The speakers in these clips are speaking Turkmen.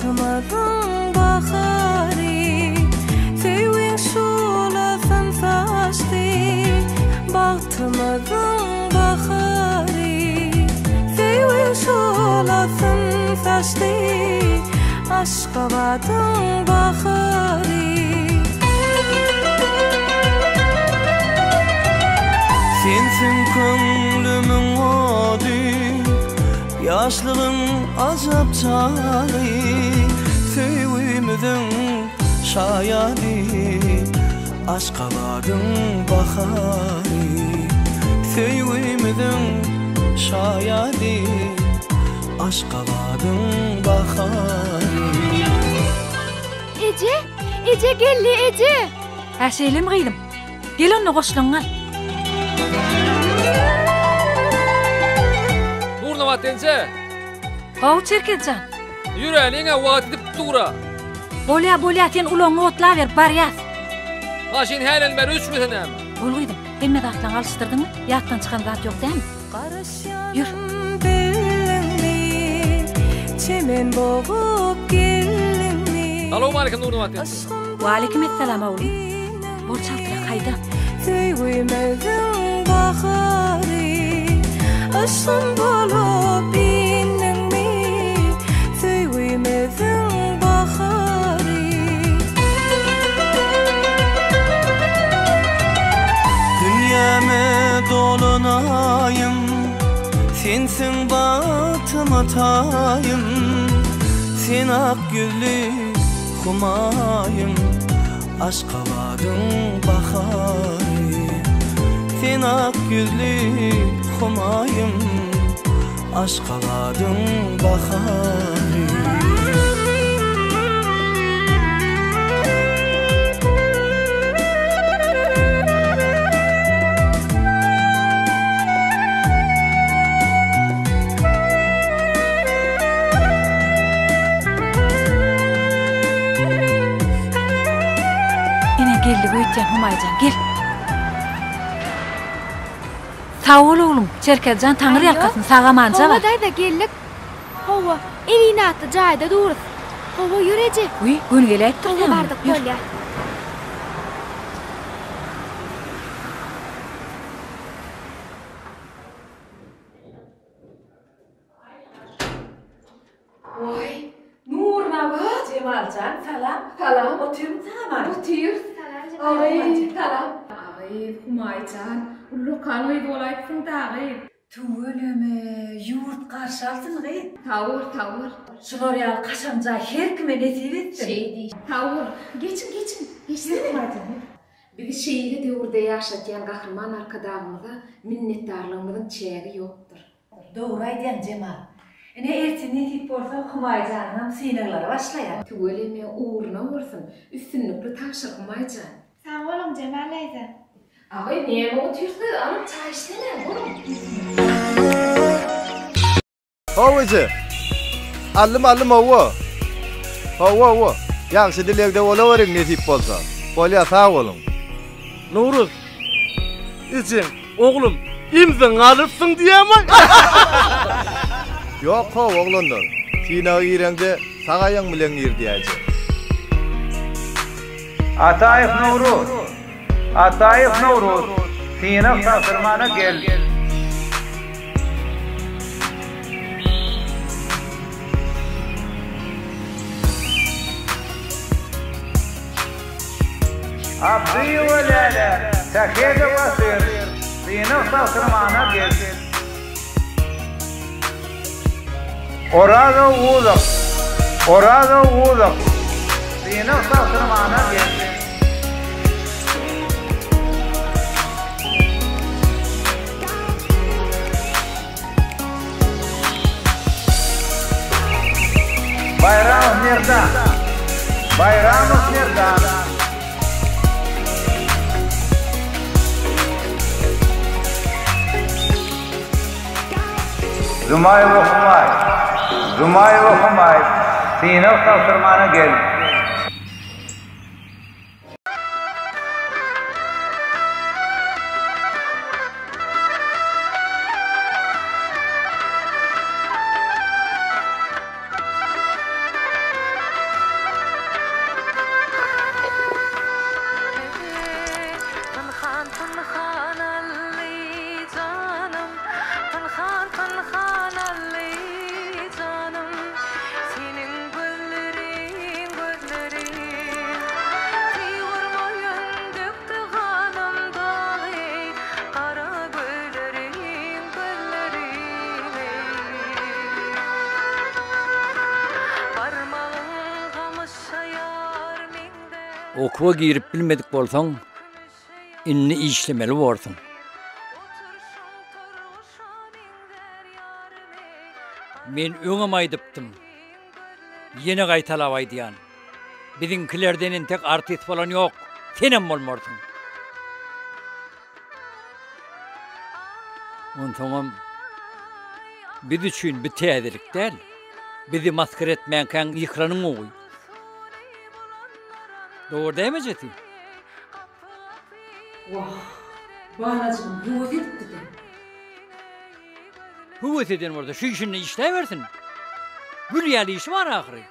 Bagtymyzyň bahary, Söýgiň şuglasyn saçdy. Bagtymyzyň bahary, Söýgiň şuglasyn saçdy. Aşgabadyň bahary. Sensiň köňlümiň ody, Ýaşlygyň ajap çagy, Söýgimiziň şaýady, Aşgabadyň bahary. Söýgimiziň şaýady, Aşgabadyň bahary. Eje, eje geldi, eje! Hä şeýlemi gyzym? Gel onda goşlaňňy al. Nurnabat enje. Haw Çerkezjan. Ýöräliň-ä wagt gidip dur-a. Bolýa bolýa sen ulagyňy otlaber barýas. Maşyn hälem bäri öçmese näme? Bol gyzym, hemme zatlaňy alyşdyrdyňmy? Ýatdan çykan zat ýok dämi? Ýör. Bildiňmi, çemen bogup geldiňmi? Salowmaleýkim Nurnabat enje. Waleýkim essalam oglum. Bol çaltrak haýda. Söýgümiziň bahary, Yşgym bolup indiňmi? Söýgümiziň bahary. Dünýäme dolan aýym, Sensiň bagtyma taýym, Sen ak ýüzli Humaýym. Aşgabadyň bahary Sen ak ýüzli Humaýym Aşgabadyň bahary. Ine geldik öýtýän Humaýjan gel. Sag bol oglum, Çerkezjan taňry ýalkasyn sag-amanja bar. Hawa daýza geldik. Hawa, Elina atly jaýda durus. Hawa ýör eje. Wiý, göni geläýipdir Hawa bardyk bolýa. Waý, Nurnabat! Jemaljan, salam. Salam. Otyrmy salam? Otyr. Salam Jemal. Agy, salam. Agy, Humaýjan, ullakan gyz bolaýypsyň dagy. Tüweleme, ýurt garşy alsyn gyz. Sag bol, sag bol. Şular ýaly kaşaň jaý her kime nesip etsin. Şeý diý. Sag bol. Geçiň, geçiň. Geçsene. Humaýjan. Bizi şeýle döwürde ýaşadýan Gahryman Arkadagymyza minnetdarlygymyzyň çägi ýokdur. Dogry aýdýaň Jemal. Ine ertir nesip bolsa Humaýjanyňam synaglary başlaýar. Tüweleme ugruna bolsun, üstünlikli tabşyr Humaýjan. Sag boluň Jemal daýza. Agy näme otyrsyňyz alyň çaý içsene boluň. Hawa eje. Aldym aldym hawa. Hawa hawa. Ýagşy dilegde bolaweriň nesip bolsa. Bolýa sag boluň. Nowruz. Ejeň, oglum, imziňi alypsyň diýýämi? Ýok how oglanlar. Synaga gireňde sag aýagyň bilen gir diýä eje. Ataýew Nowruz. Ataýew Nowruz, synag tabşyrmana gel. Abdyýewa Läle, Sähedow Asyr, synag tabşyrmana gel. Orazow Uzuk, Orazow Uzuk, synag tabşyrmana gel. Baýramow Merdan, Baýramow Merdan. Jumaýewa Humaý, Jumaýewa Humaý, synag tabşyrmana gel. Okuwa girip bilmedik bolsaň, indi işlemeli borsuň. Men öňem aýdypdym. Ýene gaýtalap aýdýan. Biziňkilerden entek artist bolan ýok, senem bolmarsyň. Onsoňam biz üçin bu täzelik däl. Bizi masgara etmänkäň ýykylanyň gowy. Dogry dälmi ejesi? Wah, balajygym höwes edipdi-dä. Höwes eden bolsa şu işinde işläbersin. Gül ýaly işi bar ahyry.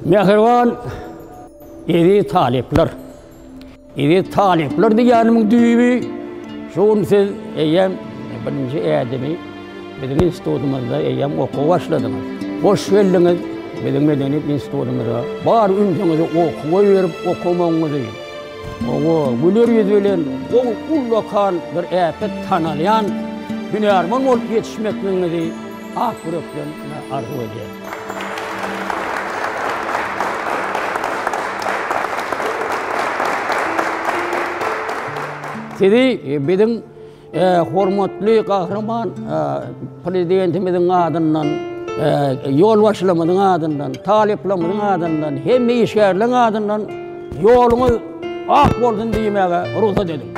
Mähriban eziz talyplar! Eziz talyplar diýýänimiň düýbi şu gün siz eýýäm birinji ädimi biziň institutymyzda eýýäm okuwa başladyňyz. Hoş geldiňiz biziň medeniýet institutymyza. Bar ünsüňizi okuwa berip okamagyňyzy, oňa güler ýüz bilen gowy ullakan bir äpet tanalýan hünärman bolup ýetişmekligiňizi ak ýürekden arzuw edýän. Sizi biziň hormatly Gahryman Prezidentimiziň adyndan, ýolbaşçylarymyzyň adyndan, talyplarymyzyň adyndan, hemme işgärleriň adyndan ýoluňyz ak bolsun diýmäge rugsat ediň.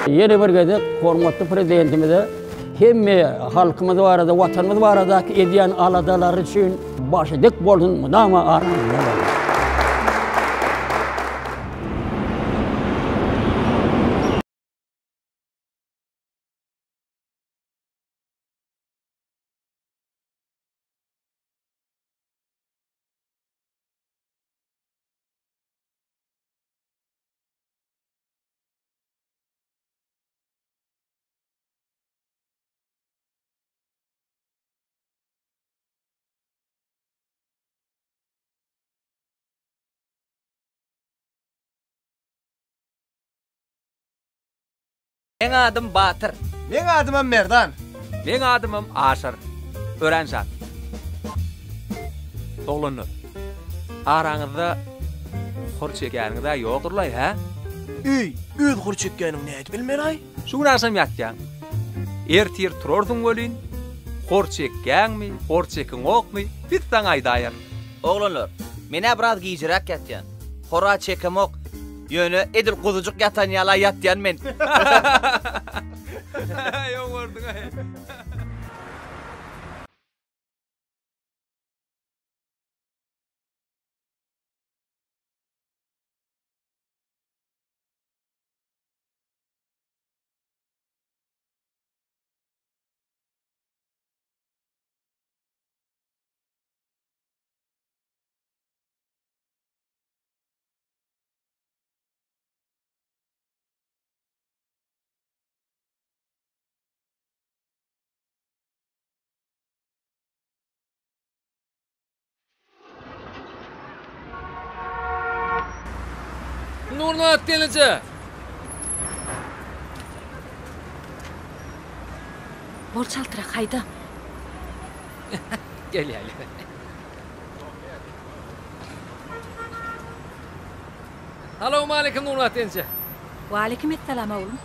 Ýene bir gezek hormatly Prezidentimize hemme halkymyz barada, Watanymyz baradaky edýän aladalary üçin başy dik bolsun, mydama aramyzda bolsun. Meň adym Batyr. Meň adymam Merdan. Meň adymam Aşyr. Örän şat. Oglanlar, araňyzda hor çekýäniňiz-ä ýokdur-laý, hä? Eý, öz hor çekýäniňi nädip bilmeli-aý? Şu gün agşam ýatýaň. Ertir turarsyň welin, hor çekýäňmi, hor çekiňokmy, biz saňa aýdaýarys. Oglanlar, men-ä biraz gijiräk ýatýan. Hor-a çekemok. Ýöne edil guzujyk ýatan ýala ýatýan men. Ýoňardyň-aý. Nurnabat gelneje! Bol çaltrak haýda. Gelýäli. Salowmaleýkim Nurnabat enje. Waleýkim essalam oglum.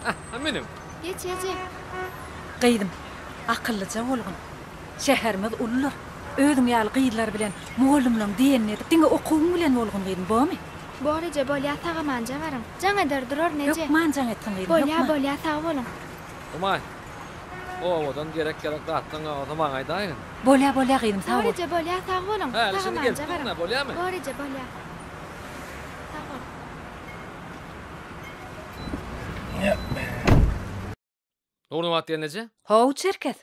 Ah, münüň. Geç eje. Gyzym, akyllyja bolgun. Şäherimiz uludyr. Özüň ýaly gyzlar bilen mugallymlaň diýenini edip, diňe okuwyň bilen bolgun gyzym, bormy? Bor eje, bolýa sag-amanja baryň. Jaň eder duraryn eje. Hökman jaň etgin gyzym, Bolýa, hökman. bolýa, sag boluň. Humaý, obadan gerek-ýarak zatlaň bolsa maňa aýdaýgyn. Bolýa, bolýa gyzym, sag Bor bol. eje, bolýa, sag boluň. Häli şindi gelip Sag-amanja baryň. durun-a, bolýamy? Bor eje, bolýa. Sag bol. Nurnabat gelneje. How, Çerkez.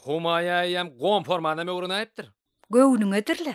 Humaýa eýýäm gomformanam öwrenäýipdir. Göwnüňedir-le.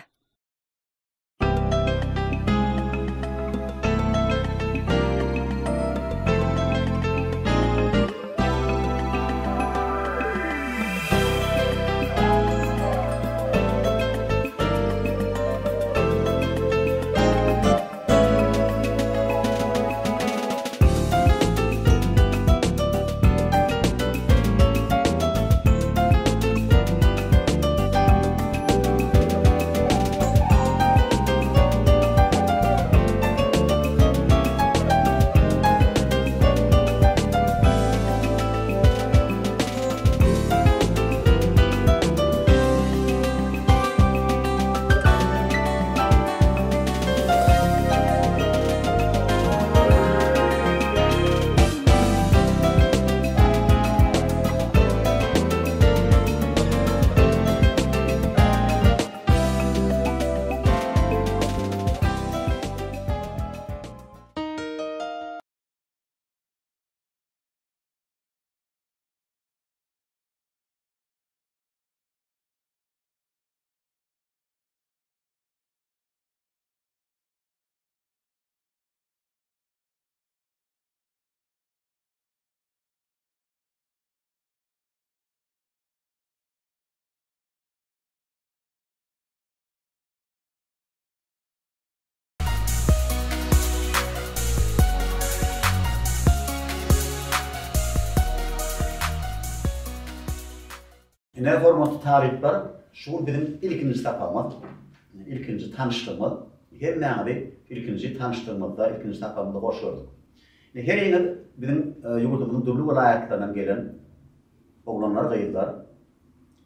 Ine, hormatly talyplar, şu gün biziň ilkinji sapagymyz, ilkinji tanyşlygymyz. Hemmäňizi ilkinji tanyşlygymyzda, ilkinji sapagymyzda hoş gördük. Ine, heriňiz biziň ýurdumyzyň dürli welaýatlaryndan gelen oglanlar, gyzlar,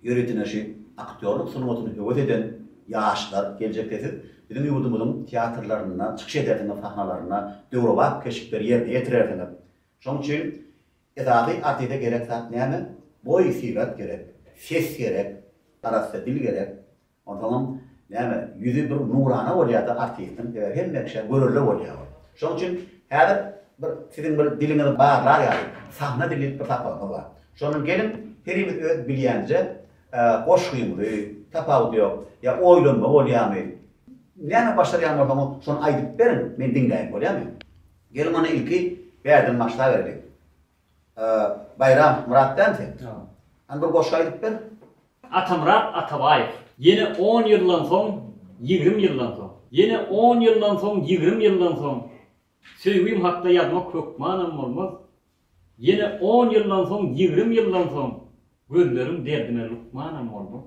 ýöritine şu aktýorlyk sungatyny höwes eden ýaşlar, geljekde siz biziň ýurdumyzyň teatrlarynda çykyş edersiňiz, sahnalarynda döwrebap keşpleri ýerine ýetirersiňiz. Şonuň üçin Esasy artise gerek zat näme? Boý syrat gerek, ses gerek, arassa dil gerek. Onsoňam näme ýüzi bir nurana bolýada artistiň sebäbi hemme kişä görelde bolýa ol. Şoň üçin häzir bir siziň bir diliňizi barlar ýaly sahna dili diýip bir sapagymyz bar. Şondan geliň herimiz öz bilýänje goşgymyzy, tapawudy ýok, ýa oýlanma bolýamy, näme başarýan bolsaňyz şony aýdyp beriň men diňläýin bolýamy? Geliň onda ilki bärden başlabereliň. Baýram, Myrat dämi sen? Hany bir goşgy aýdyp ber. Atamyrat Atabaýew. Ýene on ýyldan soň, ýigrim ýyldan soň. Ýene on ýyldan soň, ýigrim ýyldan soň. Söýgim hakda ýazmak hökmanam bolmaz. Ýene on ýyldan soň, ýigrim ýyldan soň. Gözleriň derdime lukmanam bolmaz.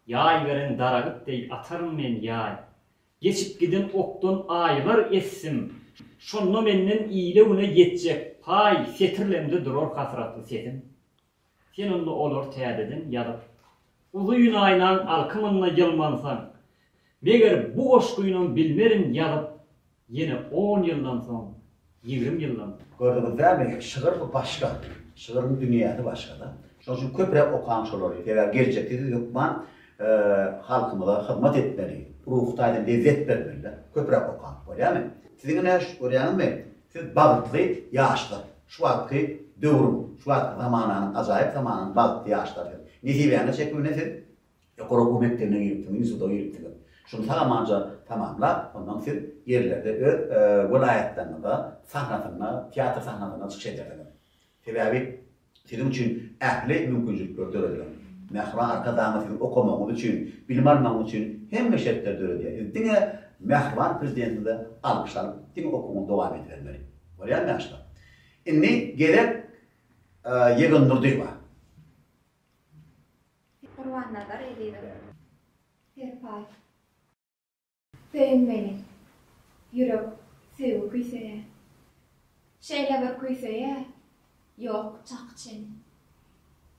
Ýaý beren daragyt deý ataryn men ýaý. Geçip giden okdan aýlar essim. Şonda menden ile-güne ýetjek paý setirlemde durar hasratly sesim. Sen onda olary täzeden ýazyp, uzyn aýnaň alkymynda ýylmansaň, meger bu goşgynam bilmerin ýazyp, ýene on ýyldan soň, ýigrim ýyldan soň. Gördüňiz dälmi, şygyr bu başga. Şygyryň dünýäsi başga-da. Şonuň üçin köpräk okaň şolary. Sebäbi geljekde siz hökman halkymyza hyzmat etmeli, ruhy taýdan lezzet bermeli-de. Köpräk okaň. Bolýamy? Siziň ine şu görýäňizmi, siz bagtly ýaşlar. Şu wagtky döwrüň, şu wagtky zamananyň, ajaýyp zamananyň bagtly ýaşlary siz. Nesibäňiz çekimine siz Ýokary okuw mekdebine giripsiňiz, instituta giripsiňiz. Şuny sag-amanca tamamlap, ondan siz ýerlerde öz welaýatlaryňyzda sahnasynda, teatr sahnasynda çykyş edersiňiz. Sebäbi siziň üçin ähli mümkinçilikler döredilen. Mähriban Arkadagymyz siziň okamagyňyz üçin, bilim almagyňyz üçin hemme şertleri döredýär. Siz diňe mähriban Prezidentimize alkyş alyp, diňe okuwyňyzy dowam edibermeli. Bolýarmy ýaşlar? Indi gezek Ýegandurdyýewa. Gurbannazar Ezizow. Serpaý. Söýüň meni. Ýürek söýgi küýseýär. Şeýle bir küýseýär, ýok çaky-çeni.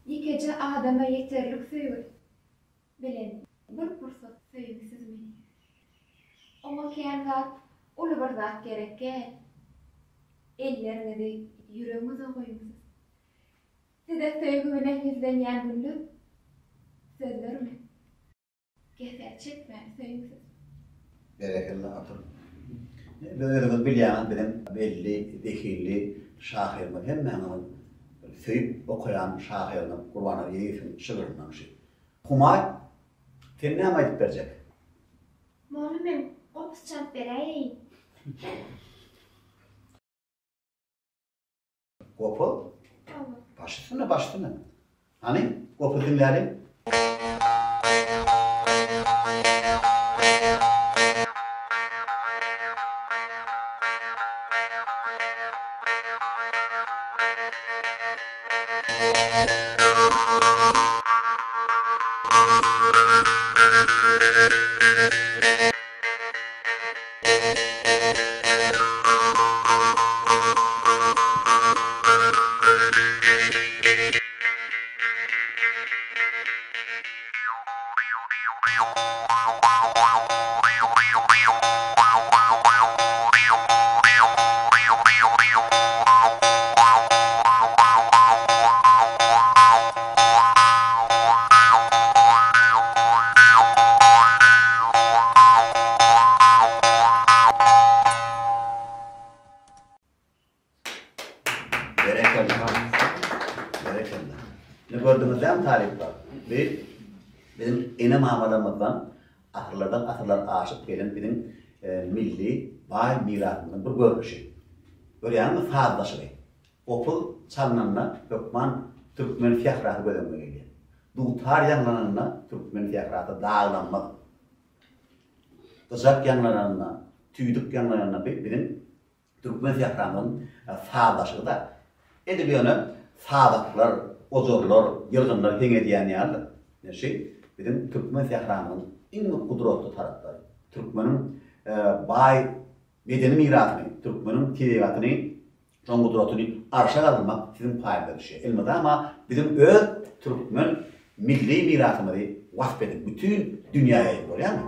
Ýekeje adama ýeterlik söýgi bilen bir pursat söýüň siz meni. Oňa kän zat, uly bir zat gerek däl. Elleriňizi ýüregiňize goýuň siz. Size söýgi bilen ýüzlenýän günler sözlerimi kesä çekmän söýüň siz. Berekella Atyr. Biz özüňiz bilýäňiz biziň belli zehinli şahyrymyz hemmäňiziň söýüp okaýan şahyryňyz Gurbannazar Ezizowyň şygryndan şu. Humaý sen näme aýdyp berjek? Mugallym men gopuz çalyp beräýeýin. Gopuz? Baş üstüne, baş üstüne. Hany, gopuz diňläliň. Berekella. Berekella. Ine gördüňiz dämi talyplar? Bu biziň ene-mamalarymyzdan asyrlardan asyrlar aşyp gelen biziň milli baý mirasymyzyň bir görnüşi. Görýäňizmi sazlaşygy? Gopuz çalnanda hökman türkmen sährasy göz öňüňe gelýär. Dutar ýaňlananda türkmen sährasy daglanmaz. Gyjak ýaňlananda, tüýdük ýaňlananda bi biziň türkmen sähramyzyň sazlaşygy-da. Edil ýöne sazaklar, ojarlar, ýylgynlar heň edýän ýalydyr. Ine şi biziň türkmen sähramyzyň iň bir gudratly taraplary. Türkmeniň baý medeni mirasyny, türkmeniň tebigatyny, şoň gudratyny arşa galdyrmak siziň paýyňyza düşýär. Elmydama biziň öz türkmen milli mirasymyzy wasp ediň, bütin dünýä ýaýyň, bolýarmy?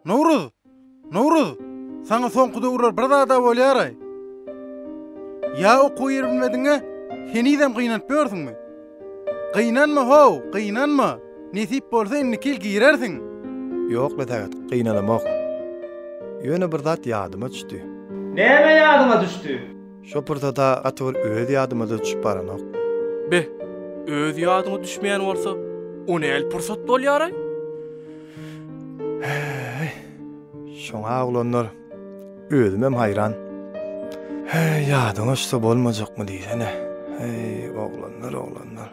Nowruz! Nowruz! Saňa soňky döwürler bir zada bolýar-aý. Ýa okuwa girbilmediňe henizem gynanyp ýörsüňmi? Gynanma how, gynanma! Nesip bolsa indiki ýyl girersiň. Ýok-la Sähet, gynanamok. Ýöne bir zat ýadyma düşdi. Näme ýadyňa düşdi? Şo pursat-a gaty bir öz ýadyma-da düşüp baranok. Be, öz ýadyňa düşmeýän bolsa, o näl pursat bolýar-aý? Häý, şoňa oglanlar, özümem haýran. Häý, ýadyňa düşse bolmajakmy diýsene. Häý, oglanlar, oglanlar.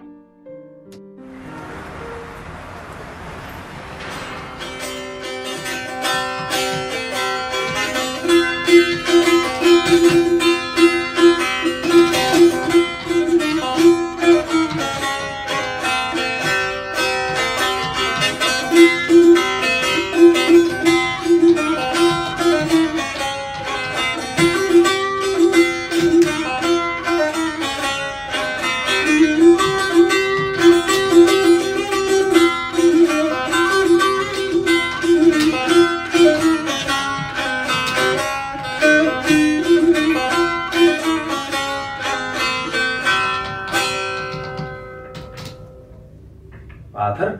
Batyr.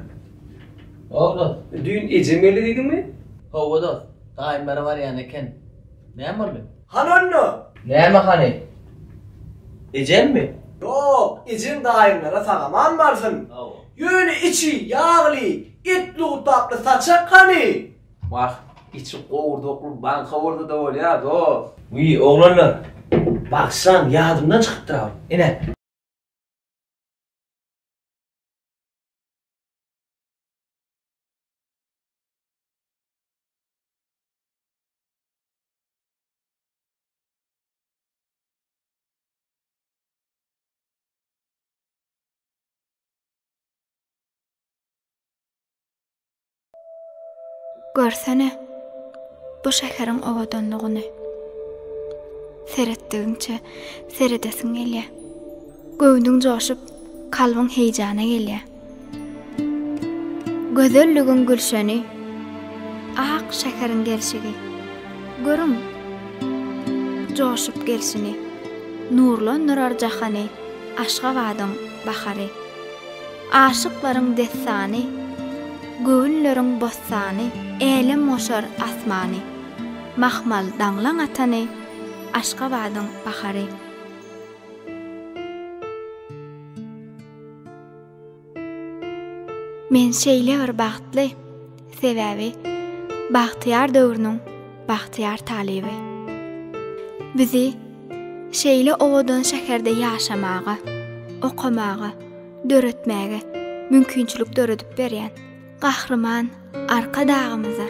Oglan. Düýn ejem geldi diýdiňmi? Hawa dost, daýymlara barýan eken. Näme boldy? Hany onda? Näme hany? Ejemmi? Ýok, ejeň daýyňlara sag-aman barsyn. Ýöne içi ýagly, etli-gutaply saçak hany? Wah, içi gowurdakly banka bolsa-da bolýar, dost. Wiý, oglanlar, bagyşlaň, ýadymdan çykypdyr-aw. Ine. Görsene, bu şäheriň owadanlygyny. Seretdigiňçe seredesiň gelýär. Göwnüň joşup, kalbyň heýjana gelýär. Gözelligiň gülşeni, ak şäheriň gelşigi. Görüň, joşup gelşini, nurlandyrar jahany Aşgabadyň bahary. Aşyklaryň dessany, göwünleriň bossany, älemgoşar asmany, mahmal daňlaň atany Aşgabadyň bahary. Men şeýle bir bagtly, sebäbi bagtyýar döwrüniň bagtyýar talyby. Bizi şeýle owadan şäherde ýaşamaga, okamaga, döretmäge mümkinçilik döredip berýän Gahryman Arkadagymyza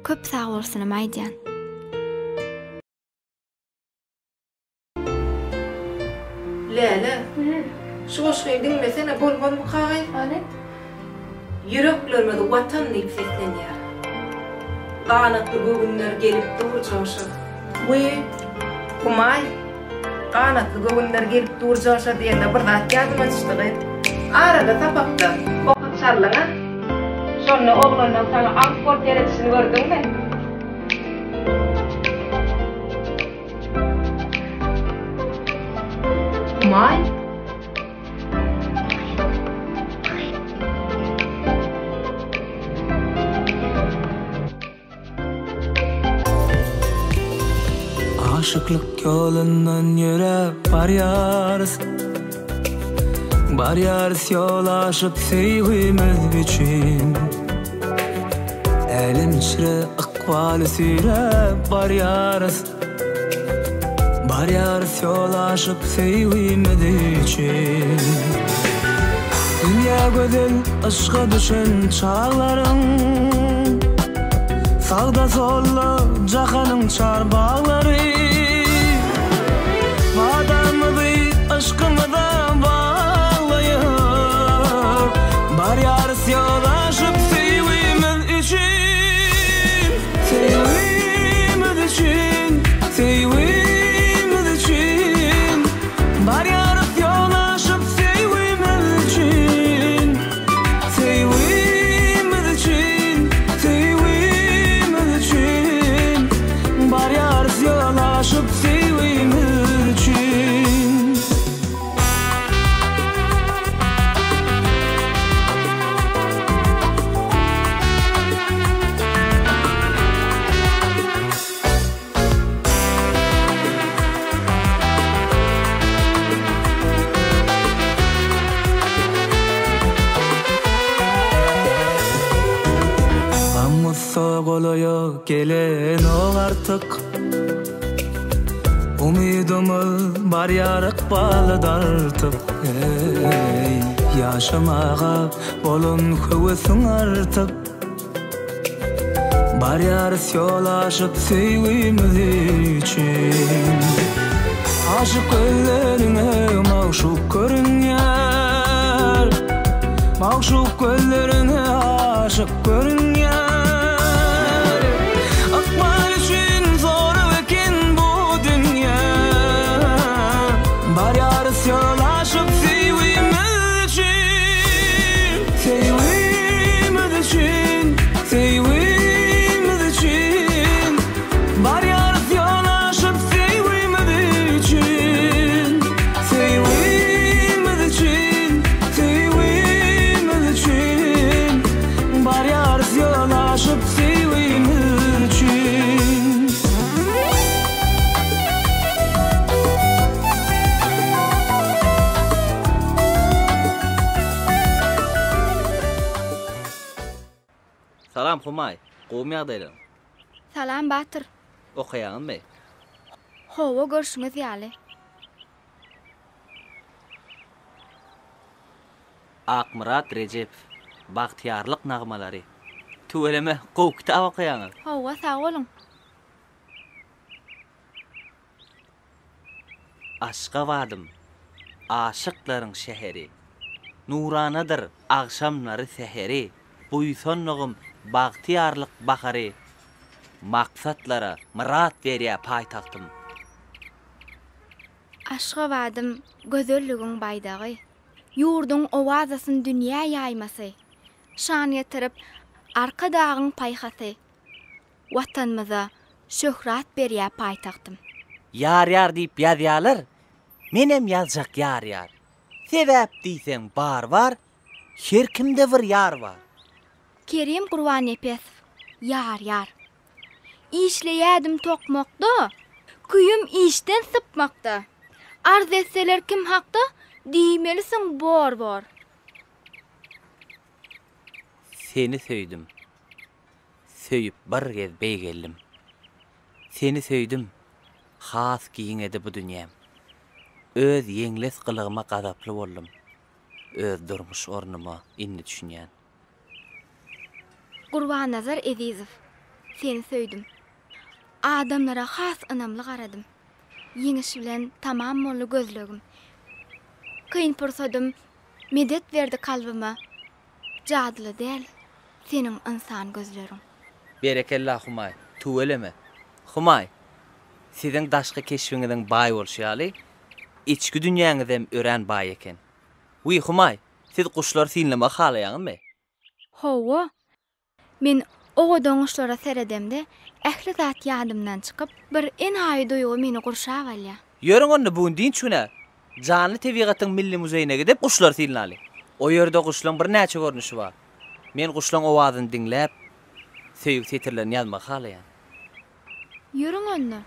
köp sagbolsunymy aýdýan. Läle, şu goşgyny diňlesene bolmazmyka-aý? Hany? Ýüreklerimiz Watan diýip seslenýär. Ganatly göwünler gelip dur joşup. Wiý, Humaý! Ganatly göwünler gelip dur joşa diýende bir zat ýadyma düşdi gyz. Arada sapakda oky çaldyň-a. Şonda oglanlaň saňa aňk bolup seredişini gördüňmi? Humaý. Aşyklyk ýolundan ýöräp barýarys Barýarys ýol aşyp söýgimiz üçin Älem içre ykbaly süýräp barýarys Barýarys ýol aşyp söýgimiz üçin. Dünýä gözel yşga düşen çaglaryň, Sagda-solda jahanyň çar baglary. Wadamyzy yşkymyza baglaýyp, Barýarys ýol aşyp söýgimiz üçin. Söýgimiz üçin, söýgimiz üçin Barýarys ýol aşyp söýgimiz üçin Söýgimiz üçin, söýgimiz üçin Barýarys ýol aşyp söýgimiz üçin. Gam-gussa golaýa gelenok artyk. Umydymyz barýar ykbaly dartyp, eý, Ýaşamaga bolan höwesiň artyp. Barýarys ýol aşyp söýgimiz üçin. Aşyk gözleriňe magşuk görünýär, Magşuk gözleriňe aşyk Görünýär Ykbal üçin zorag eken bu dünýä Barýarys ýol aşyp söýgimiz üçin Söýgimiz üçin Söýgimiz üçin Barýarys ýol aşyp söýgimiz üçin Söýgimiz üçin Söýgimiz üçin Barýarys ýol aşyp söýgimiz üçin. Salam Humaý, gowumy ýagdaýlaryň? Salam Batyr. Okaýaňyzmy? Hawa görşüňiz ýaly. Akmyrat Rejepow, Bagtyýarlyk nagmalary. Tüweleme, gowy kitap okaýaňyz. Hawa, sag boluň. Aşgabadym, aşyklaryň şäheri. Nuranadyr agşamlary säheri. Buýsandygym bagtyýarlyk bahary. Maksatlara myrat berýär paýtagtym. Aşgabadym, gözelligiň baýdagy. Ýurduň owazasyn dünýä ýaýmasy, Şan getirip, Arkadagyň paýhasy, Watanymyza şöhrat berýär paýtagtym. Ýar-ýar diýip ýazýalar, menem ýazjak ýar-ýar. Sebäp diýseň bar-bar, her kimde bir ýar bar. Kerim Gurbannepesow, Ýar-ýar. Işleýädim tokmakda, Küýüm işden sypmakda. Arz etseler kim hakda, Diýmelisiň bor-bor. Seni söýdüm, söýüp bir gez beýgeldim. Seni söýdüm, has giňedi bu dünýäm. Öz ýeňles gylygyma gazaply boldum. Öz durmuş ornuma indi düşünýän. Gurbannazar Ezizow, Seni söýdüm. Adamlara has ynamly garadym. Ýeňiş bilen tamam boldy gözlegim. Kyn pursadym medet berdi kalbyma. Jadyly däl seniň ynsan gözleriň. Berekella Humaý, tüweleme. Humaý, siziň daşky keşbiňiziň baý bolşy ýaly, Içki dünýäňizem örän baý eken. Wiý, Humaý, siz guşlary synlamagy halaýaňyzmy? Hawa. Men owadan guşlara seredemde, ähli zat ýadymdan çykyp, bir enaýy duýgy meni gurşap alýar. Ýörüň onda bu gün dynç güni. Janly tebigatyň milli muzeýine gidip, guşlary synlaly. O ýerde guşlaň birnäçe görnüşi bar. Men guşlaň owazyny diňläp, söýgi setirlerini ýazmagy halaýan. Ýörüň onda.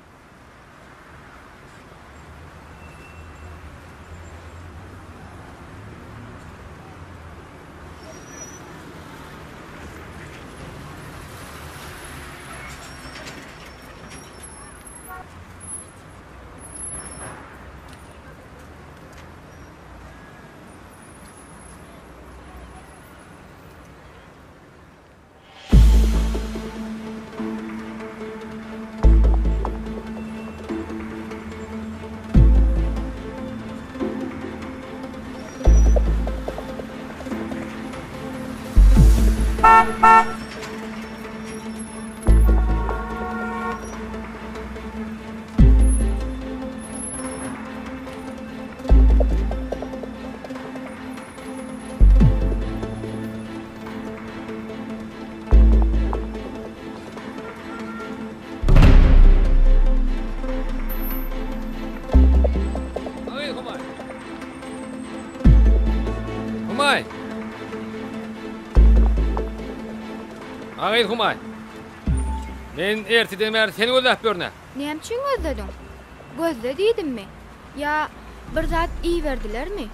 Humaý! Agyz Humaý! Men erteden bäri seni gözläp ýörün-ä. Näme üçin gözlediň? Gözle diýdimmi? Ýa bir zat iberdilermi?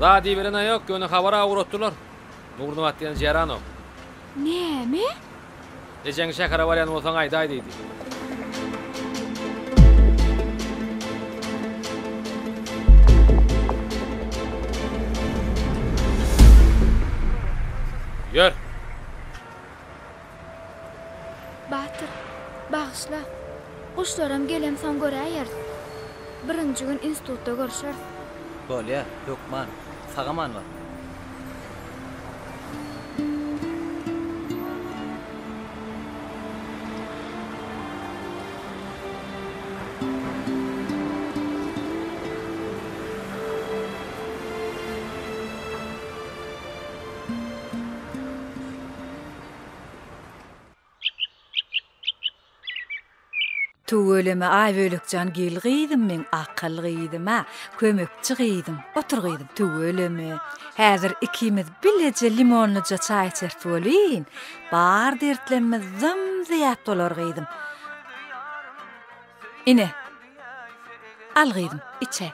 Zat iberen-ä ýok, ýöne habar-a ugratdylar. Nurnabat diýen jeranok. Näme? Ejeň şähere barýan bolsaň aýdaý diýdi. Ýör. Batyr, bagyşla. Guşlaram gelemsoň göräýeris. Birinji gün institutda görşeris. Bolýa, hökman. Sag-aman bar. Tüweleme Aýbölekjan gel gyzym meň akyl gyzym-a, kömekçi gyzym. Otur gyzym, tüweleme. Häzir ikimiz bileje limonlyja çaý içeris welin, bar dertlemmiz zym-zyýat bolar gyzym. Ine, al gyzym, içäý.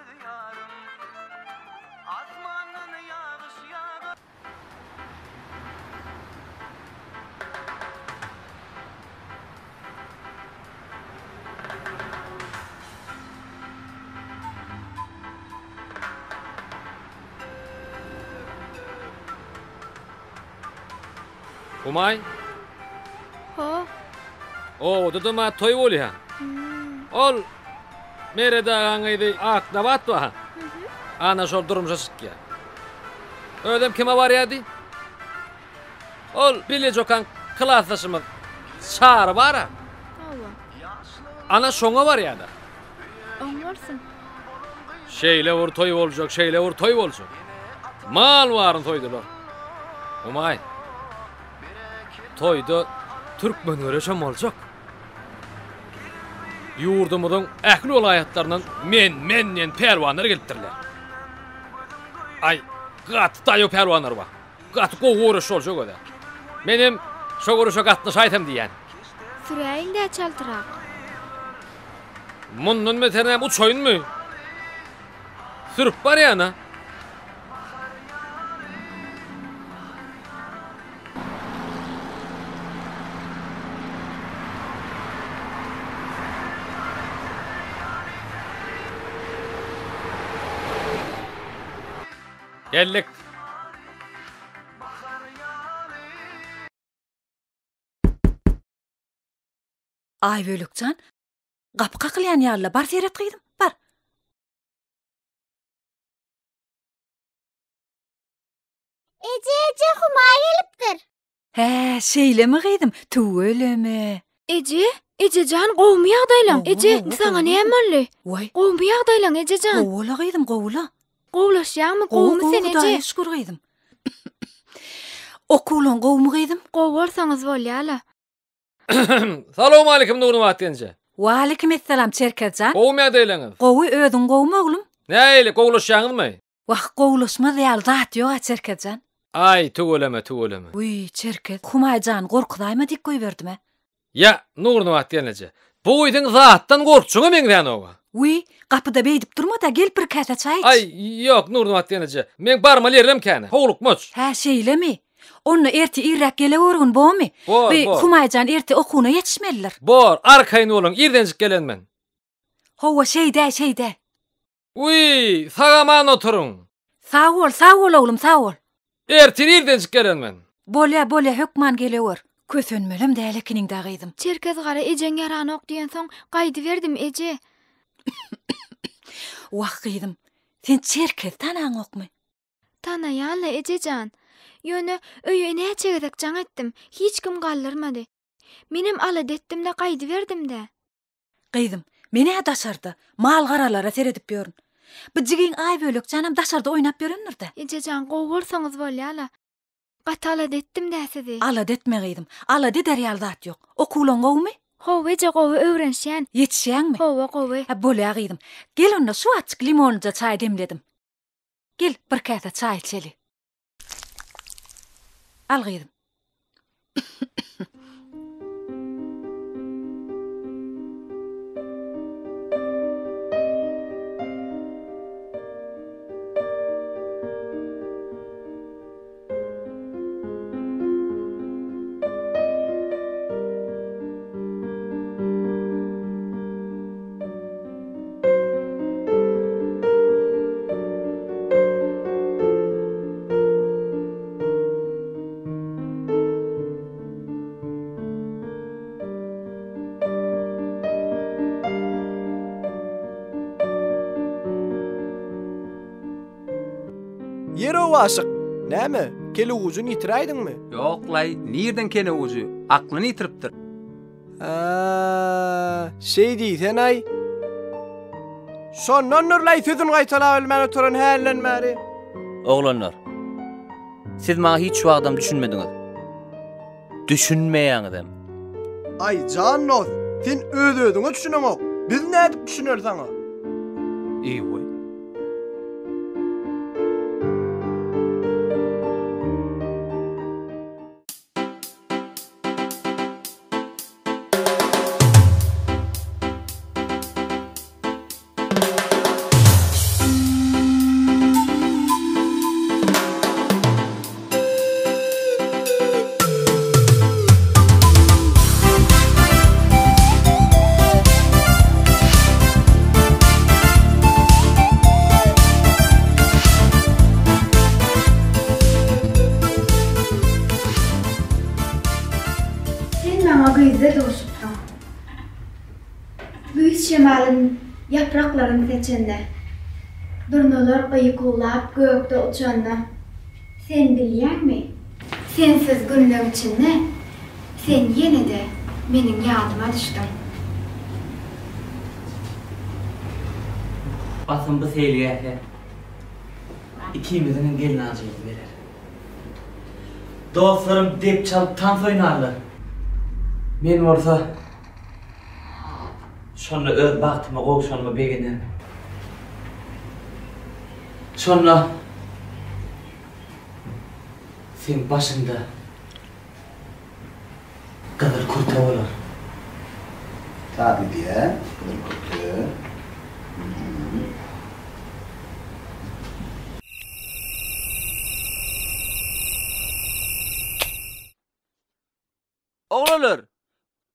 Humaý. Ho. Obada-da ma toý bolýa. Ol Meret agaň gyzy Aknabat bar. Ana şol durmuşa çykýa. Özem kime barýardy? Ol bileje okan klasdaşymyz Çary bar-a. Hawa. Ana şoňa barýar-da. Oň bolsun. Şeýle bir toý boljak, şeýle bir toý boljak. Mal baryny soýdular. Humaý. Toýda türkmen göreşem boljak. Ýurdumyzyň ähli welaýatlaryndan men-men diýen pälwanlar gelipdirler. Aý, gaty daýaw pälwanlar bar. Gaty gowy göreş boljak özä. Menem şo göreşe gatnaşaýsam diýýän. Süräýiň-dä çaltrak. Mundan beter näme uçaýynmy? Sürüp barýan-a. Geldik. Aýbölek jan, gapy kakylýan ýaly-la, bar seret gyzym, bar. Eje, eje, Humaý gelipdir. Hä, şeýlemi gyzym, tüweleme. Eje, ejejan gowumy ýagdaýlaň? Eje, indi saňa näme boldy? Waý. Gowumy ýagdaýlaň, ejejan? Gowy-la gyzym, gowy-la. Gowulaşýaňmy, gowumy sen, eje? Hudaýa şükür gyzym. Okuwlaň gowumy gyzym? Gowy bolsaňyz bolýa-la. Salowmalikim Nurnabat genje. Waleýkim essalam Çerkez jan. Gowumy ýagdaýlaňyz? Gowy, özüň gowumy oglum? Nähili, gowulaşýaňyzmy? Wah, gowulaşmaz ýaly zat ýog-a Çerkez jan. Aý, tüweleme, tüweleme. Wiý, Çerkez, Humaý jany gorkuzaýma diýip goýberdim-ä. Ýa, Nurnabat gelneje, bu gyzyň zatdan gorkjaga meňzänog-a. Wiý, gapyda beýdip durma-da, gel bir käse çaý iç. Aý, ýok, Nurnabat gelneje, meň barmaly ýerim kän, howlukmaç. Hä, şeýlemi? Onda erte irräk gelewürgin, bormy? Bor, Bi, bor. Humaý jan erte okuwyna ýetişmelidir. Bor, arkaýyn boluň, irdenjik gelen men. Hawa, şeýdäý, şeýdäý. Wiý, sag-aman oturyň. Sag bol, sag bol oglum, sag bol. Ertir irdenjik gelen men. Bolýa, bolýa, hökman gelewer. Kösenmelem däl ekeniň-dä gyzym. Çerkez gara ejeň ýaranok diýensoň gaýdyberdim, eje. Wah, gyzym, sen Çerkezi tanaňokmy? Tanaýan-la, eje jan. Ýöne öýe näçe gezek jaň etdim, hiç kim galdyrmady. Menem alada etdim-de gaýdyberdim-dä. Gyzym, men-ä daşarda, mal-garalara seredip ýörün. Bu jigiň Aýbölek janam daşarda oýnap ýörendir-dä. Eje jan, gowy bolsaňyz bolýa-la. Gaty alada etdim-dä sizi. Alada etme gyzym, alada eder ýaly zat ýok. Okuwlaň gowumy? Hawa eje, gowy öwrenişýän. Ýetişýäňmi? Hawa, gowy. Hä, bolýa gyzym. Gel onda şu wagtjyk limonlyja çaý demledim. Gel, bir käse çaý içeli. Al gyzym. Ýer-ow aşyk, näme, kelewujyny ýitiräýdiňmi? Ýok-laý, nirden kelewujy, aklyny ýitiripdir. Hä, şeý diýsen-aý. Şondandyr-laý sözüni gaýtalap bilmän oturan hälden bäri. Oglanlar, siz maňa hiç wagtam düşünmediňiz. Düşünmeýäňizem. Aý, jan dost, sen öz-özüňe düşüneňok. Biz nädip düşüneli saňa? Eý-weý. Sen maňa güýzde duşupsyň. Güýz şemalyn ýapraklaryn seçende, Durnalar gykuwlap gökde uçanda, Sen bilýäňmi, sensiz günleň içinde Sen ýene-de meniň ýadyma düşdüň. Basym bu seýilgähe ikimiziňem gelnaljymyz geler. Dostlarym dep çalyp tans oýnarlar. Men bolsa şonda öz bagtyma gowşanyma begenerin. Şonda seň başyňda gyzyl kürte bolar. Taby diýä, gyzyl kürte. Oglanlar!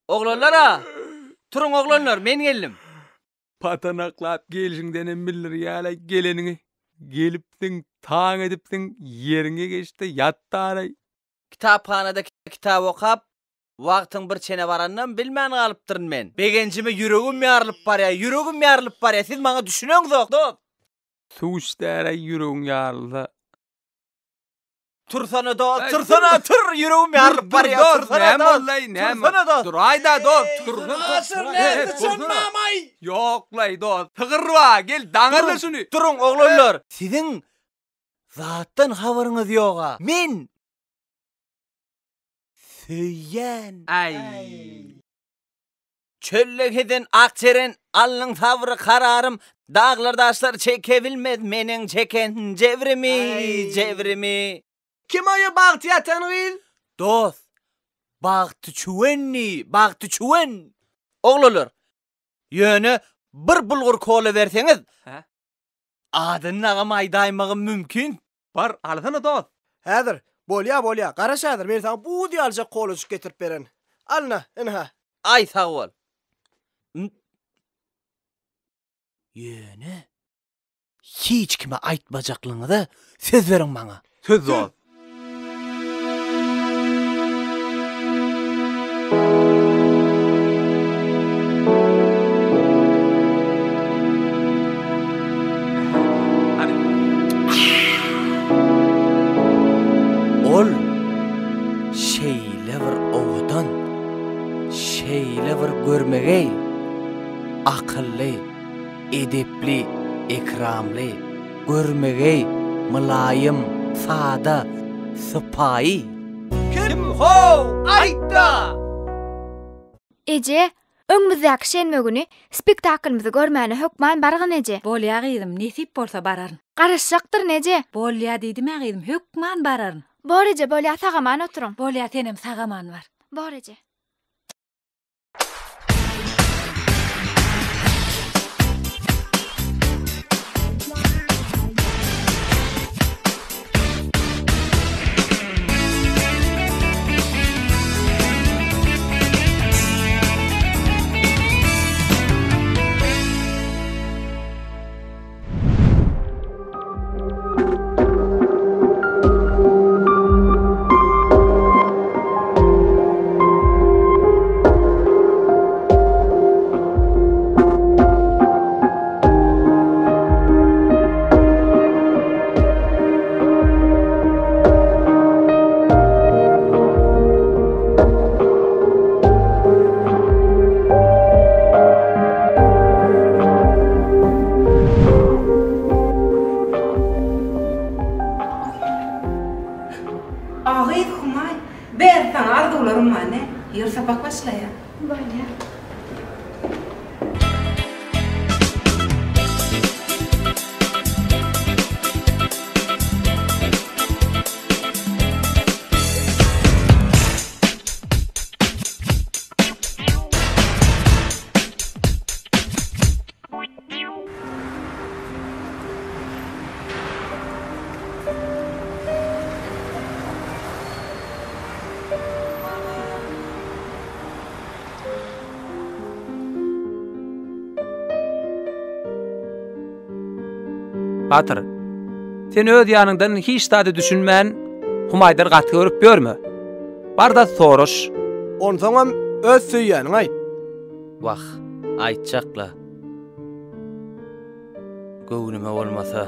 Oglanlar-a! Turuň oglanlar, men geldim. Patanaklap gelşiňdenem bildirýäl-aý geleniňi. Gelipsiň, taň edipsiň, ýeriňe geç-de ýat-daraý. Kitaphanada kitap okap, wagtyň bir çene baranynam bilmän galypdyryn men. Begenjime ýüregim ýarylyp barýar, ýüregim ýarylyp barýar, siz maňa düşüneňzok, dost! Suw iç-däraý ýüregiň ýarylsa. Tursana dost, tursana, tur, ýüregim ýarylyp barýar, tursana Näme dost. boldy, näme? Tursana dost. Duraý-da dost, tursana. Aşyr näme tursana. Ýok-laý dost, sygyr bar, gel daňarla şuny. Duruň oglanlar, siziň zatdan habaryňyz ýog-a. Men söýýän. Aý. Çölde gezen ak jeren, alnyň sabry kararym, Daglar daşlar çekebilmez meniň çeken jebrimi, jebrimi. Kim oýa bagty ýatan gyz? Dost, bagty çüwen diý, bagty çüwen! Oglanlar, ýöne bir bulgur kola berseňiz, adyny dagam aýdaýmagym mümkin. Bar, alsana dost. Häzir, bolýa, bolýa, garaş häzir, men saňa buz ýalyjak kolajyk getirip bererin. Alna, ynha. Aý, sag bol. Ýöne hiç kime aýtmajaklygyňyza söz beriň maňa. Söz dost. Ol şeýle bir owadan, şeýle bir görmegeý, akylly, edepli, ekramly, görmegeý, mylaýym, sada, sypaýy. Kim how, aýt-da! Eje, öňümizdäki şenbe güni spektaklymyzy görmäne hökman bargyn eje. Bolýa gyzym, nesip bolsa bararyn. Garaşjakdyryn eje. Bolýa diýdim-ä gyzym, hökman bararyn. Bor eje, bolýa sag-aman oturyň. Bolýa senem sag-aman bar. Bor eje. A gyz Humaý, ber saňa arzuwlarym bar ne? Ýör sapak başlaýar. Bolýar. Batyr, sen öz ýanyňdan hiç zada düşünmän, Humaýdan gaty görüp ýörme. Bar-da soraş. Onsoňam öz söýýäniňi aýt. Wah, aýtjak-la. Göwnüme bolmasa,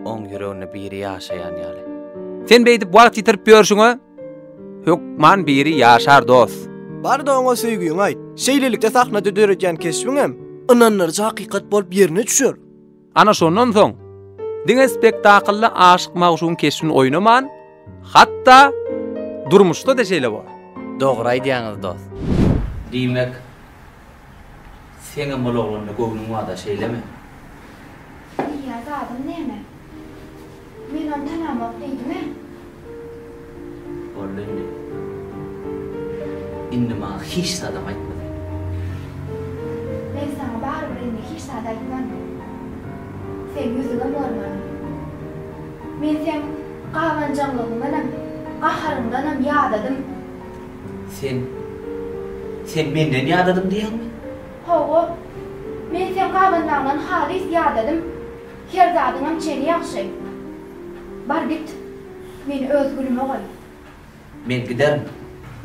oň ýüreginde biri ýaşaýan ýaly. Sen beýdip wagt ýitirip ýörşüňe, hökman biri ýaşar dost. Bar-da oňa söýgüňi aýt. Şeýlelikde sahnada döredýän keşbiňem ynandyryjy hakykat bolup ýerine düşer. Ana şondan soň, diňe spektaklda aşyk-magşugyň keşbini oýnaman, hatda durmuşda-da şeýle bor. Dogry aýdýaňyz dost. Diýmek, seňem ol oglanda göwnüň barda, şeýlemi? Diýýän zadym näme? Men ony tanamok diýdim-ä. Boldy indi. Indi maňa hiç zadam aýtma sen. Men saňa barybir indi hiç zat aýtman. Seň ýüzüňem görmerin. Men seň gabanjaňlygyňdanam, gaharyňdanam ýadadym. Sen, sen menden ýadadym diýýäňmi? Hawa. Men seň gabanmagyňdan halys ýadadym. Her zadyňam çeni ýagşy. Bar git. Meni öz günüme goý. Men giderin.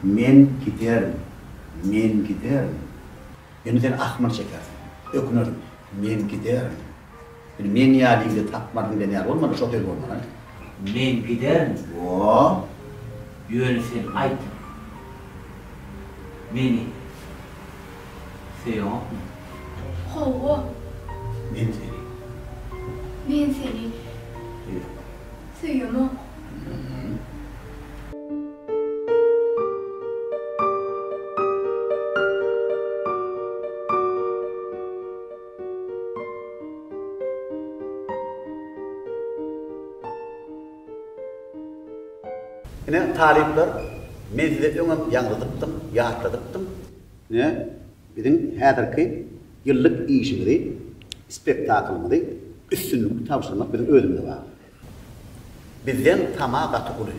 Men giderin. Men giderin. Indi sen ahmyr çekersiň. Ökünersiň. Men giderin. Indi men ýaly ýigidi tapmarsyň diýen ýaly bolmaly, şo söz bolmaly. Men giderin. O. Ýöne sen aýt. Meni söýeňokmy? Hawa. Men seni. Men seni. Söýemok. Söýemok. Ine, talyplar, men size öňem ýaňzydypdym, ýatladypdym. Ine, biziň häzirki ýyllyk işimizi, spektaklymyzy üstünlikli tabşyrmak biziň özümize bagly. Bizden tama gaty uly.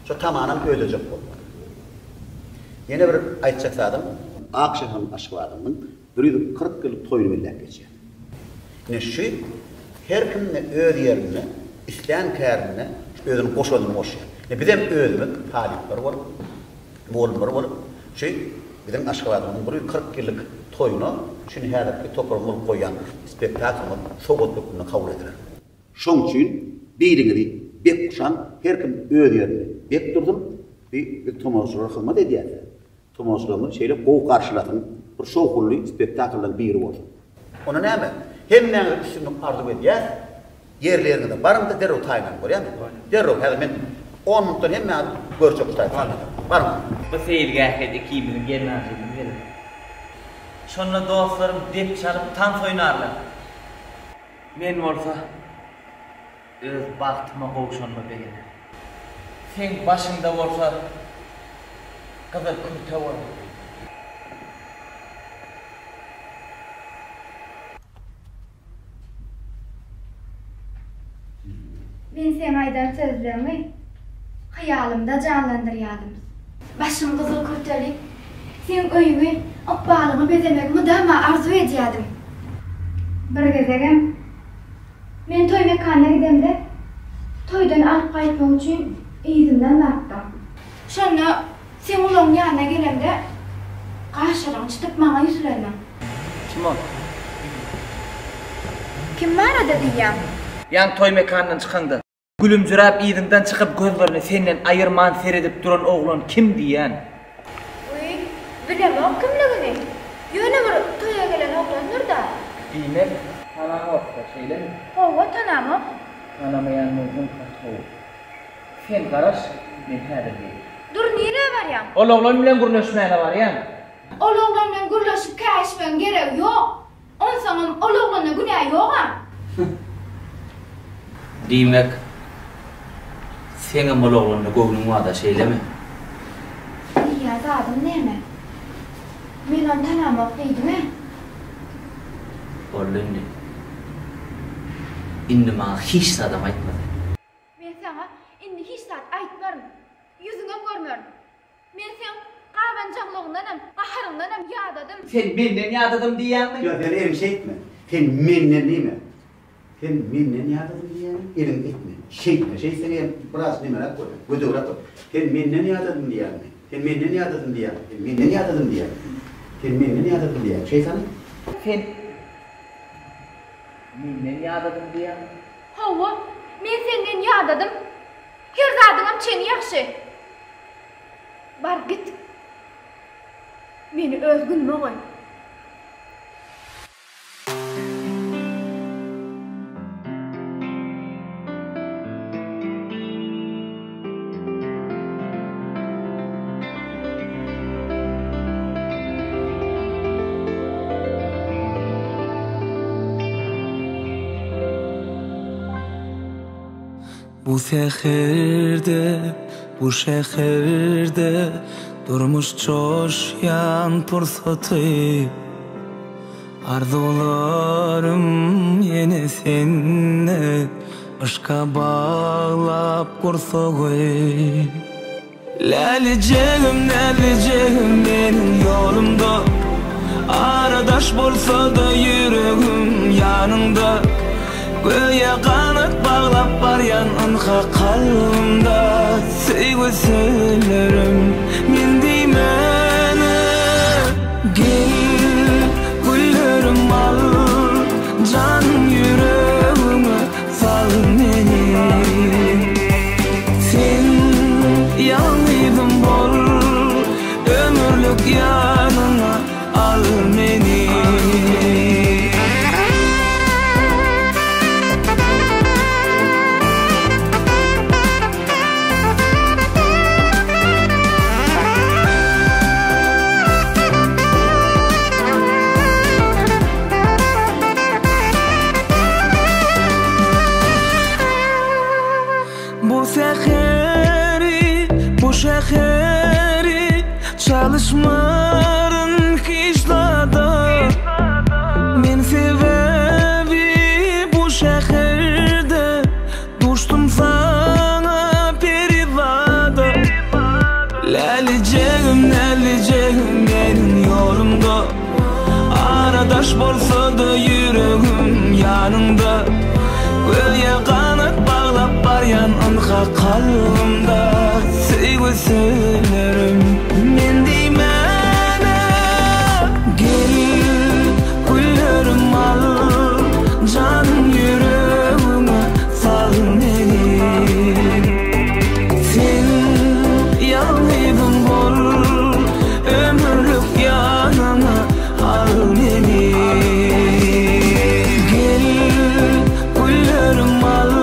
Şo tamanam ödejek bolmaly. Ýene bir aýtjak zadym, ak şäherim Aşgabadymyzyň 140 ýyllyk toýuny belläp geçýär. Ine şu her kim-de öz ýerinde, islän kärinde özüniň goşandyny goşýar. Ine bizem özümiz talyplar bolup, mugallymlar bolup şu biziň Aşgabadymyzyň 140 ýyllyk toýuna şuny häzirki toparymyz bolup goýýan spektaklymyz sowgat hökmünde kabul ediler. Şoň üçin biriňizi bek guşaň, her kim öz ýerinde bek dursun, bi biz tomaşaçylara hyzmat edýäs-ä. Tomaşaçylarymyz şeýle gowy garşylasyn, bir şowhunly spektakllaryň biri bolsun. Onda näme, hemmäňize üstünlik arzuw edýäs, ýerli-ýeriňize baryň-da derrew taýynlanyň, bolýamy? Derrew, häzir men on minutdan hemmäňizi görjek şu taýda sahnada. Baryň. Bu seýilgähe ikimiziň gelnaljymyz geler. Şonda dostlarym dep çalyp tans oýnarlar. Men bolsa öz bagtyma gowşanyma begenerin. Seň başyňda bolsa gyzyl kürte bolar. Men seň aýdan sözleriňi hyýalymda janlandyrýadym. Başym gyzyl kürteli, seň öýüňi, ykbalyňy bezemegi mydama arzuw edýädim. Bir gezegem men toý mekanyna gidemde, toýdan alyp gaýtmak üçin yzymdan barypdym. Şonda seň ulagyň ýanyna gelemde, gaşlaryňy çytyp maňa ýüzlendiň. Kim ol? Kim barada diýýäň? Ýaňy toý mekanyndan çykaňda. Gülümjiräp yzyňdan çykyp gözlerini senden aýyrman seredip duran oglan kim diýýän. Wiý, bilemok kimligini. Ýöne bir toýa gelen oglandyr-da. Diýmek, tanaňok-da, şeýlemi? Hawa, tanamok. Tanamaýan bolsaň gaty gowy. Sen garaş, men häzir gelýän. Dur, nirä barýaň? Ol oglan bilen gürleşmäne barýan. Ol oglan bilen gürleşip käýişmegiň geregi ýok. Onsoňam ol oglanda günä ýog-a. Diýmek, seňem ol oglanda göwnüň bar-da, şeýlemi? Diýýän zadyň näme? Men ony tanamok diýdim-ä. Boldy indi. Indi maňa hiç zadam aýtma sen. Men saňa indi hiç zat aýtmaryn. Ýüzüňem görmerin. Men seň gabanjaňlygyňdanam, gaharyňdanam ýadadym. Sen menden ýadadym diýýäňmi? Ýok, sen eliňi şeýtme. Sen menden diýme. Sen menden ýadadym diýýäňmi? Eliňi etme. Şeýtme. Şeýtseň hem biraz nemeräk bolýar, gödegräk bolýar. Sen menden ýadadym diýýäňmi? Sen menden ýadadym diýýäňmi? Sen menden ýadadym diýýäňmi? Sen menden ýadadym diýýäňmi? Şeýtsene. Sen menden ýadadym diýýäňmi? Hawa, men senden ýadadym. Her zadyňam çeni ýagşy. Bar git. Meni öz günüme goý. Bu säherde, bu şäherde Durmuş joşýan pursaty Arzuwlarym ýene sende Yşka baglap gursagy. Lälijegim, näzlijegim meniň ýolumda Ara daş bolsa-da ýüregim ýanyňda Göýä ganat baglap barýan ynha kalbymda Söýgi sözlerim men diýmäne Gel, güllerim al, jan ýüregiňe sal meni. Säheri, bu şäheri Çalyşmaryn hiç zada Men sebäbi bu şäherde Duşdum saňa perizada Lälijegim, nälijegim meniň ýolumda Ara daş bolsa-da ýüregim ýanyňda Göýä ganat baglap barýan ynha kalbymda Söýgi sözlerim men diýmäne Gel güllerim al janym ýüregiňe sal meni Sen ýalňyzym bol ömürlik ýanyňa al meni Gel güllerim al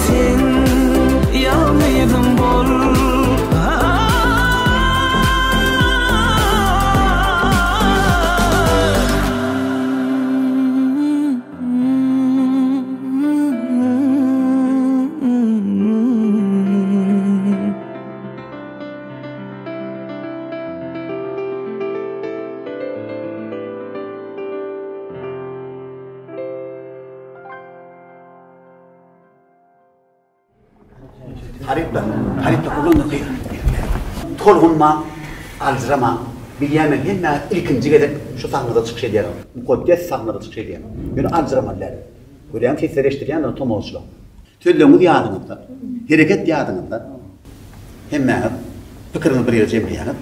Sen ýalňyzym bol. Talyplar, talyplar oglanlar gyz. Tolgunmaň, aljyramaň. Bilýän men hemmäňiz ilkinji gezek şu sahnada çykyş edýäňiz. Mukaddes sahnada çykyş edýäňiz. Ýöne aljyramaly däl. Görýäňmi sesleri eşidilýändir tomaşaçylaryň. Sözleriňiz ýadyňyzda, hereket ýadyňyzda. Hemmäňiz pikiriňizi bir ýere jemleýäňiz.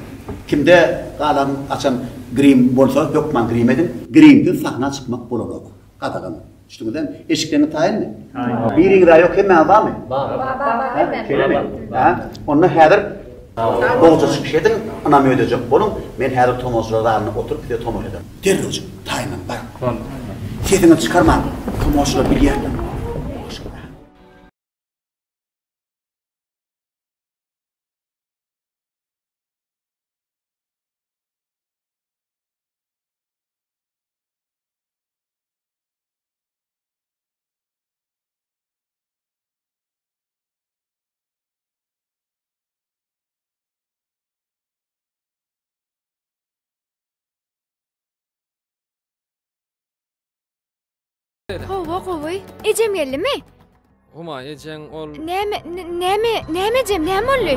Kimde galan gaçan grim bolsa hökman grim ediň. Grimsiz sahna çykmak bolanok. Gadagan. Düşdüňizem? Eşikleriňiz taýynmy? Taýyn. Biriňiz-ä ýok, hemmäňiz barmy? Bar. Bar, bar, hemmämiz. Şeýlemi? Hä? Onda häzir gowja çykyş ediň, ynam ödejek boluň. Men häzir tomaşalar zalynda oturyp size tomaşa ederin. Derrewjik taýynlanyp baryň. Sesiňizi çykarmaň, tomaşalar bilýärler. Hawa gowy. Ejem geldimi? Humaý ejeň ol. Näme, näme, näme ejem, näme boldy?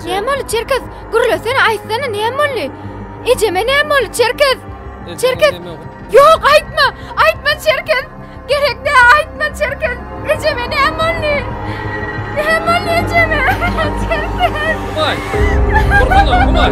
Näme boldy, Çerkez? Gürlesene, aýtsana, näme boldy? Ejeme näme boldy, Çerkez? Çerkez! Ýok, aýtma! Aýtma, Çerkez! Gerek däl, aýtma, Çerkez! Ejeme näme boldy? Näme boldy ejeme? Çerkez! Humaý! Gorkma, Humaý!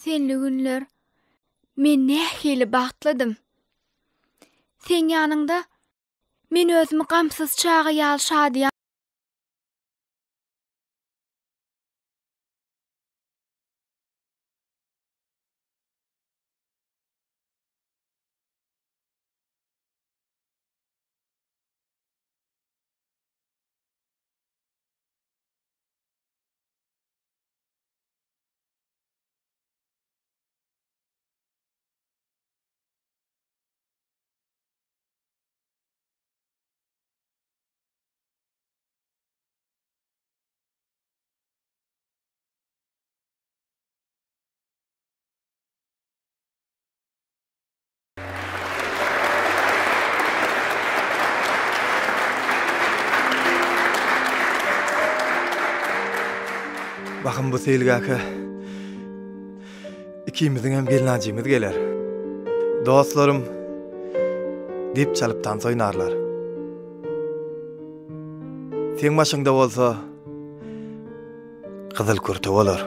Senli günler men nähili bagtlydym. Seň ýanyňda men özümi gamsyz çaga ýaly şadyýan. Bahym bu seýilgähe ikimiziň hem gelnajymyz geler. Dostlarym dep çalyp tans oýnarlar. Seň başyňda bolsa gyzyl kürte bolar.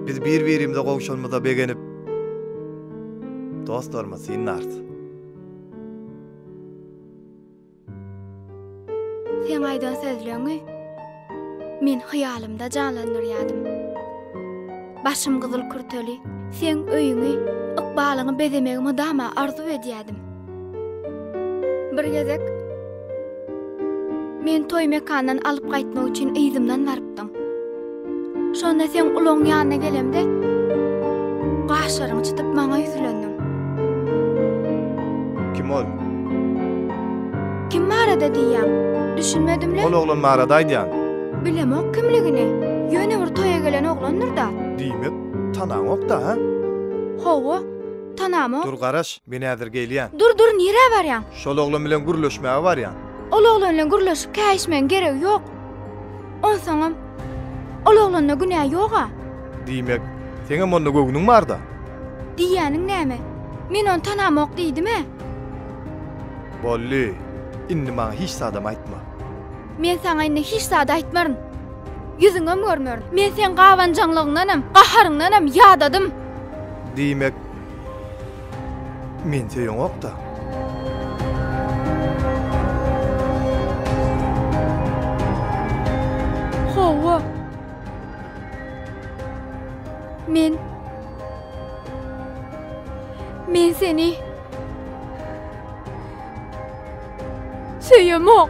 Biz bir-birimize gowşanymyza begenip, dostlarymyzy synlarys. Seň aýdan sözleňi men hyýalymda janlandyrýadym. Başym gyzyl kürteli, seň öýüňi, ykbalyňy bezemegi mydama arzuw edýädim. Bir gezek meni toý mekandan alyp gaýtmak üçin yzymdan barypdyň. Şonda seň ulagyň ýanyna gelemde, gaşlaryňy çytyp maňa ýüzlendiň. Kim ol? Kim barada diýýäň? Düşünmedim-le. Ol oglan barada aýdýan. Bilemok kimligini. Ýöne bir toýa gelen oglandyr-da. Diýmek, tanaňok-da, hä? Hawa, tanamok. Dur garaş, men häzir gelýän. Dur, dur, nirä barýaň? Şol oglan bilen gürleşmäge barýan. Ol oglan bilen gürleşip käýişmegiň geregi ýok. Onsoňam, ol oglanda günä ýog-a. Diýmek, seňem onda göwnüň bar-da? Diýýäniň näme? Men ony tanamok diýdim-ä. Boldy, indi maňa hiç zadam aýtma. Men saňa indi hiç zat aýtmaryn. Ýüzüňem görmerin. Men seň gabanjaňlygyňdanam, gaharyňdanam ýadadym. Diýmek, meni söýeňok-da? Hawa. Men Men seni söýemok.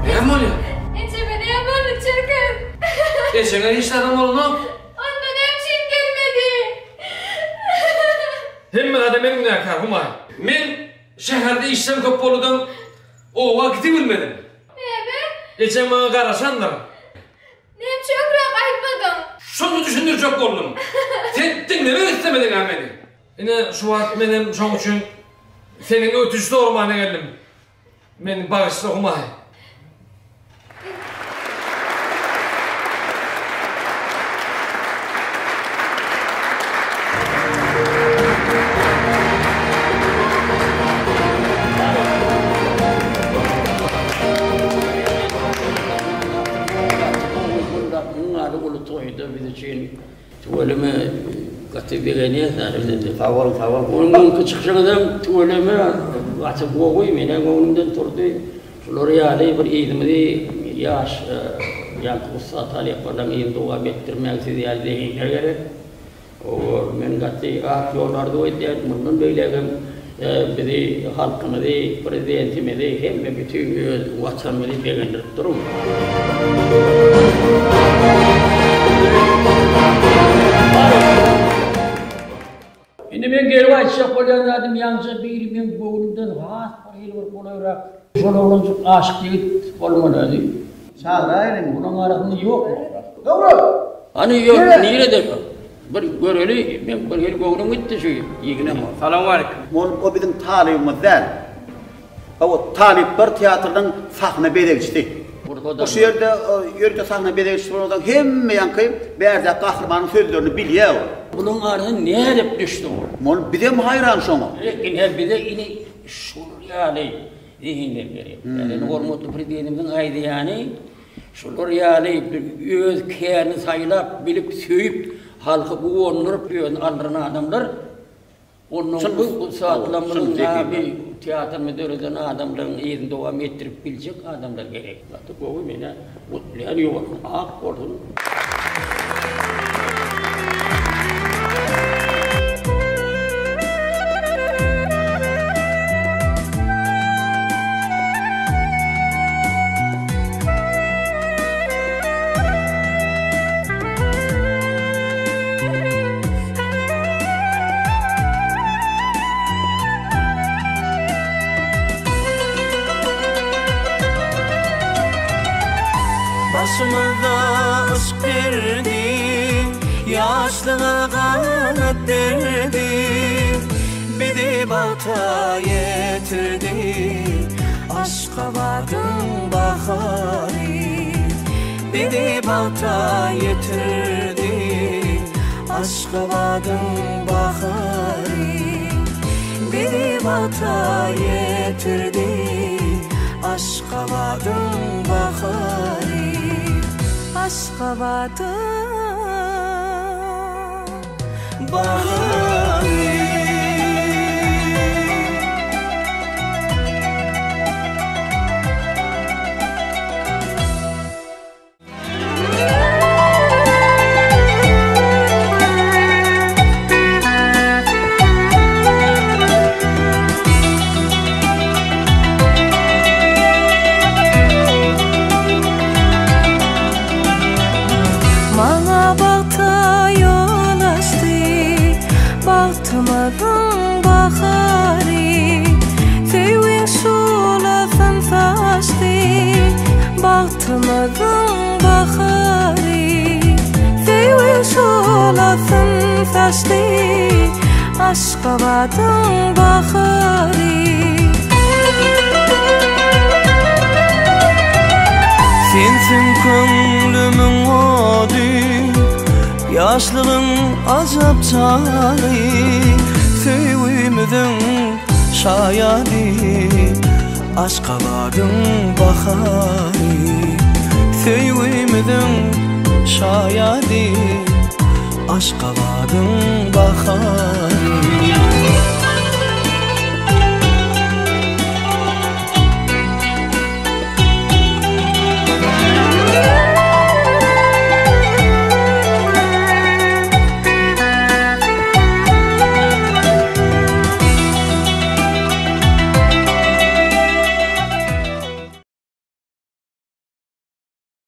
Näme bolýar? Ejeme näme boldy çirkin? Ejeňe hiç zadam bolanok. Onda näme üçin gelmedi? Hemme zada men günäkär Humaý. Men şäherde işlem köp boldudan oba gidibilmedim. Näme? Ejeň maňa garaşandyr. Näme üçin öňräk aýtmadyň? Şony düşündirjek boldum. Sen diňlemek islemediň-ä meni. Ine, şu wagt menem şoň üçin senden ötünç soramana geldim. Meni bagyşla, Humaý. Munuň uly toýda biz üçin tüweleme gaty begenýäs biz indi. Sag boluň, sag boluň. Onuň öňki çykyşyňyzam tüweleme gaty gowy, menem göwnümden turdy. Şular ýaly bir yzymyzy ýaş ýaňky ussat talyplaryň yzyny dowam etdirmäge siz ýaly zehinler gerek. Hawa, men gaty ak ýol arzuw edýän, mundan beýlägem bizi, halkymyzy, Prezidentimizi hemme bütin öz Watanymyzy begendirip duruň. Indi men gelip aýtjak bolýan zadym ýaňja biri meň göwnümden has bir hili bir golaýrak. Şol oglanjyk aşyk ýigit bolmaly özi. Çagyraýlyň. Bulaň arasynda ýokmy? Dogry. Hany ýok, nirede şol? Bir göreli, meň bir hili göwnüm gitdi şu ýigide. Salowmaleýkim. Ol o biziň talybymyz däl. Hawa, talyplar teatrynyň sahna bezegçisi. O şu ýerde ýörite sahna bezegçisi bolansoň hemme ýaňky bärdäki gahrymanyň sözlerini bilýär ol. Bulaň arasyna nädip düşdi ol? Ol bizem haýran şoňa. Ine bize ine şular ýaly zehinler gerek. Ýagny hormatly Prezidentimiziň aýdýany şular ýaly öz kärini saýlap, bilip, söýüp, halky guwandyryp özüni aldyran adamlar Ondan bu ussatlarymyzyň nabi teatryny döreden adamlaryň yzyny dowam etdirip biljek adamlar gerek. Gaty gowy menä gutlaýan ýoluň ak bolsun. Başymyza yşk derdi, Ýaşlyga ganat berdi. Bizi bagta ýetirdi, Aşgabadyň bahary. Bizi bagta ýetirdi, Aşgabadyň bahary. Bizi bagta ýetirdi, Aşgabadyň bahary. Aşgabadyň bahary. Maňa bagta ýol açdy, Bagtymyzyň bahary. Söýgiň şuglasyn saçdy, Bagtymyzyň bahary. Söýgiň şuglasyn saçdy, Aşgabadyň bahary. Sensiň köňlümiň ody, Ýaşlygyň ajap çagy, Söýgümiziň şaýady, Aşgabadyň bahary. Söýgümiziň şaýady, Aşgabadyň.